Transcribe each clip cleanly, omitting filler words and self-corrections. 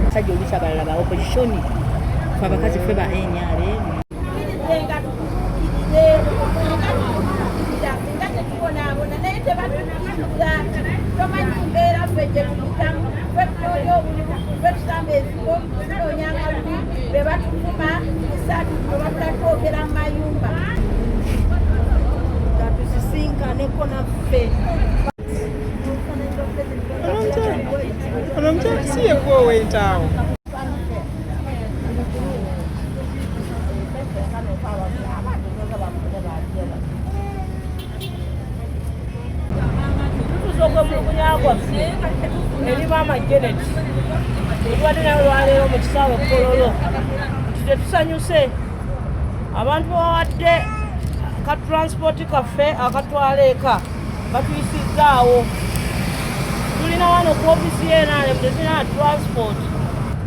Basajja oluusi abalala ba opposition, fe abakazi ffe ba NRM. Nga tutuukirire, nga tutuukirira, singa tetubonaabona, naye tebatukkiriza. Tomanyi mbeera ffe gye tuyitamu. Ffe tunoonya obululu, ffe tusamba ensiko, tunoonya akalulu, be batuvuma bisatu, bwe twogera mu mayumba. Tusisinkaneko naffe. Ono omukyala si yegwe ow'entaawo? Tutuusa okwemulugunya kwaffe eri maama Janet etubadde nayo olwaleero mu kisaawe Kololo nti tetusanyuse. Abantu bawadde ka transport kaffe akatwala eka, batuyisizzaawo. Tulina wano ku ofisi y'NRM, tetulina transport.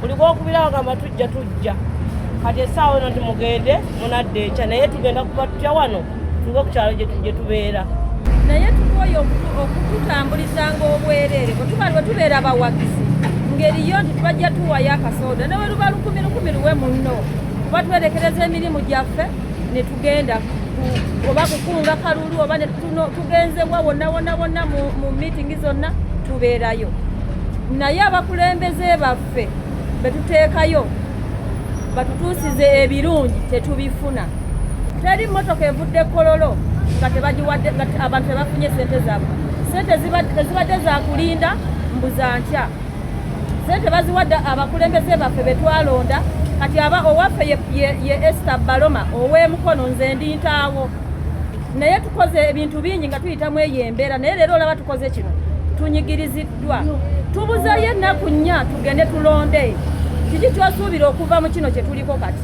Buli gwokubira bagamba tujja, tujja. Kati essaawa eno nti mugende, munadda enkya, naye tugenda kuba tutya wano tuve ku kyalo gye tubeera? Naye tukooye okututambulizanga obwereere. Bwe tubeera abawagizi, ngeriyo nti tubajja tuwayo akasooda, ne bwe luba 1000 1000, luwe munno, kuba twerekereza emirimu gyaffe ne tugenda oba kukunga kalulu oba ne tugenzewa wonna wonna wonna mu miitingi zonna tubeerayo. Naye abakulembeze baffe betuteekayo batutuusize ebirungi tetubifuna. Teri mmotoka evudde Kololo nga tebagiwadde, nga abantu tebafunye sente zaabwe. Sente tezibadde za kulinda mbuza ntya. Sente baziwadde abakulembeze baffe betwalonda. Kati aba owaffe ye Esther Baloma ow'emukono, nze ndi ntaawo, naye tukoze ebintu bingi nga tuyitamu eyo embeera. Naye leero olaba tukoze kino, tunyigiriziddwa, tubuzayo ennaku 4 tugende tulonde. Kiki kyosuubira okuva mu kino kye tuliko kati?